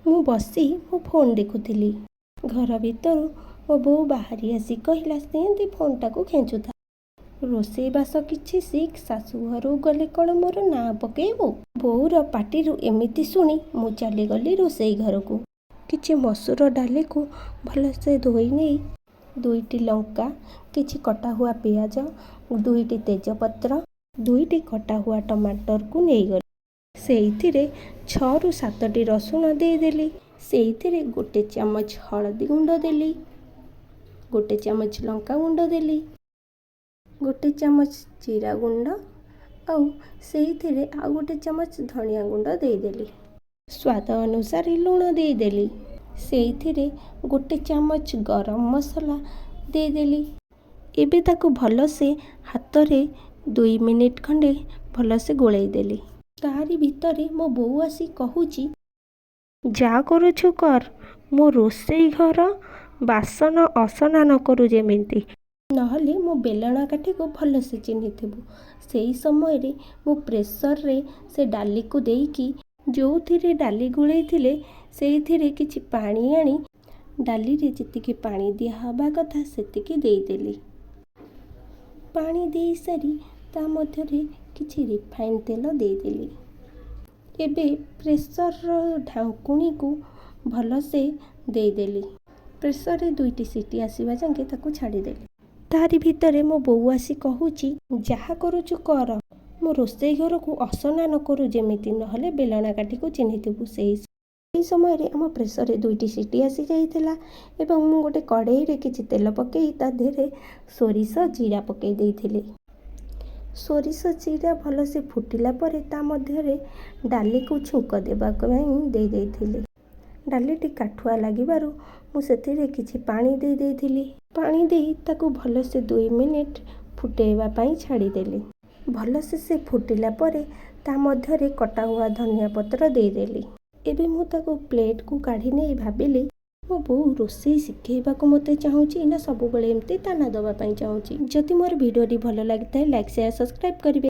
ମୁଁ ବସି ମୋ ଫୋନ୍ ଦେଖୁଥିଲି। ଘର ଭିତରୁ ମୋ ବୋଉ ବାହାରି ଆସି କହିଲା, "ସେମିତି ଫୋନ୍ଟାକୁ ଖେଞ୍ଚୁଥା, ରୋଷେଇବାସ କିଛି ଶିଖ। ଶାଶୁ ଘରକୁ ଗଲେ କ'ଣ ମୋର ନାଁ ପକେଇବୁ?" ବୋଉର ପାଟିରୁ ଏମିତି ଶୁଣି ମୁଁ ଚାଲିଗଲି ରୋଷେଇ ଘରକୁ। କିଛି ମସୁର ଡାଲିକୁ ଭଲସେ ଧୋଇ ନେଇ, ଦୁଇଟି ଲଙ୍କା, କିଛି କଟା ହୁଆ ପିଆଜ, ଦୁଇଟି ତେଜପତ୍ର, ଦୁଇଟି କଟା ହୁଆ ଟମାଟରକୁ ନେଇଗଲି। ସେଇଥିରେ ଛଅରୁ ସାତଟି ରସୁଣ ଦେଇଦେଲି। ସେଇଥିରେ ଗୋଟେ ଚାମଚ ହଳଦୀ ଗୁଣ୍ଡ ଦେଲି, ଗୋଟେ ଚାମଚ ଲଙ୍କା ଗୁଣ୍ଡ ଦେଲି, ଗୋଟେ ଚାମଚ ଜିରା ଗୁଣ୍ଡ ଆଉ ସେଇଥିରେ ଆଉ ଗୋଟେ ଚାମଚ ଧନିଆ ଗୁଣ୍ଡ ଦେଇଦେଲି। ସ୍ୱାଦ ଅନୁସାରେ ଲୁଣ ଦେଇଦେଲି। ସେଇଥିରେ ଗୋଟେ ଚାମଚ ଗରମ ମସଲା ଦେଇଦେଲି। ଏବେ ତାକୁ ଭଲସେ ହାତରେ 2 ମିନିଟ୍ ଖଣ୍ଡେ ଭଲସେ ଗୋଳେଇ ଦେଲି। ତାରି ଭିତରେ ମୋ ବୋଉ ଆସି କହୁଛି, "ଯା କରୁଛୁ କର, ମୋ ରୋଷେଇ ଘର ବାସନ ଅସନା ନ କରୁ ଯେମିତି, ନହେଲେ ମୋ ବେଲଣା କାଠିକୁ ଭଲସେ ଚିହ୍ନିଥିବୁ।" ସେଇ ସମୟରେ ମୁଁ ପ୍ରେସରରେ ସେ ଡାଲିକୁ ଦେଇକି, ଯେଉଁଥିରେ ଡାଲି ଗୋଳେଇଥିଲେ ସେଇଥିରେ କିଛି ପାଣି ଆଣି, ଡାଲିରେ ଯେତିକି ପାଣି ଦିଆହେବା କଥା ସେତିକି ଦେଇଦେଲି। ପାଣି ଦେଇସାରି ତା ମଧ୍ୟରେ କିଛି ରିଫାଇନ୍ ତେଲ ଦେଇଦେଲି। ଏବେ ପ୍ରେସରର ଢାଙ୍କୁଣୀକୁ ଭଲସେ ଦେଇଦେଲି। ପ୍ରେସରରେ ଦୁଇଟି ସିଟି ଆସିବା ଯାକେ ତାକୁ ଛାଡ଼ିଦେଲି। ତାରି ଭିତରେ ମୋ ବୋଉ ଆସି କହୁଛି, "ଯାହା କରୁଛୁ କର, ମୋ ରୋଷେଇ ଘରକୁ ଅସନା ନ କରୁ ଯେମିତି, ନହେଲେ ବେଲଣା କାଠିକୁ ଚିହ୍ନିଥିବୁ।" ସେହି ସମୟରେ ଆମ ପ୍ରେସରରେ ଦୁଇଟି ସିଟି ଆସିଯାଇଥିଲା ଏବଂ ମୁଁ ଗୋଟେ କଡ଼େଇରେ କିଛି ତେଲ ପକାଇ ତା ଦେହରେ ସୋରିଷ ଜିରା ପକାଇ ଦେଇଥିଲି। ସୋରିଷ ଜିରା ଭଲସେ ଫୁଟିଲା ପରେ ତା ମଧ୍ୟରେ ଡାଲିକୁ ଛୁଙ୍କ ଦେବା ପାଇଁ ଦେଇ ଦେଇଥିଲି। ଡାଲିଟି କାଠୁଆ ଲାଗିବାରୁ ମୁଁ ସେଥିରେ କିଛି ପାଣି ଦେଇ ଦେଇଥିଲି। ପାଣି ଦେଇ ତାକୁ ଭଲସେ 2 ମିନିଟ୍ ଫୁଟାଇବା ପାଇଁ ଛାଡ଼ିଦେଲି। ଭଲସେ ସେ ଫୁଟିଲା ପରେ ତା ମଧ୍ୟରେ କଟା ହୁଆ ଧନିଆ ପତ୍ର ଦେଇଦେଲି। ଏବେ ମୁଁ ତାକୁ ପ୍ଲେଟ୍କୁ କାଢ଼ି ନେଇ ଭାବିଲି, ମୋ ବୋଉ ରୋଷେଇ ଶିଖେଇବାକୁ ମୋତେ ଚାହୁଁଛି ନା ସବୁବେଳେ ଏମିତି ତାନା ଦେବା ପାଇଁ ଚାହୁଁଛି? ଯଦି ମୋର ଭିଡ଼ିଓଟି ଭଲ ଲାଗିଥାଏ, ଲାଇକ୍, ସେୟାର, ସବସ୍କ୍ରାଇବ୍ କରିବେ।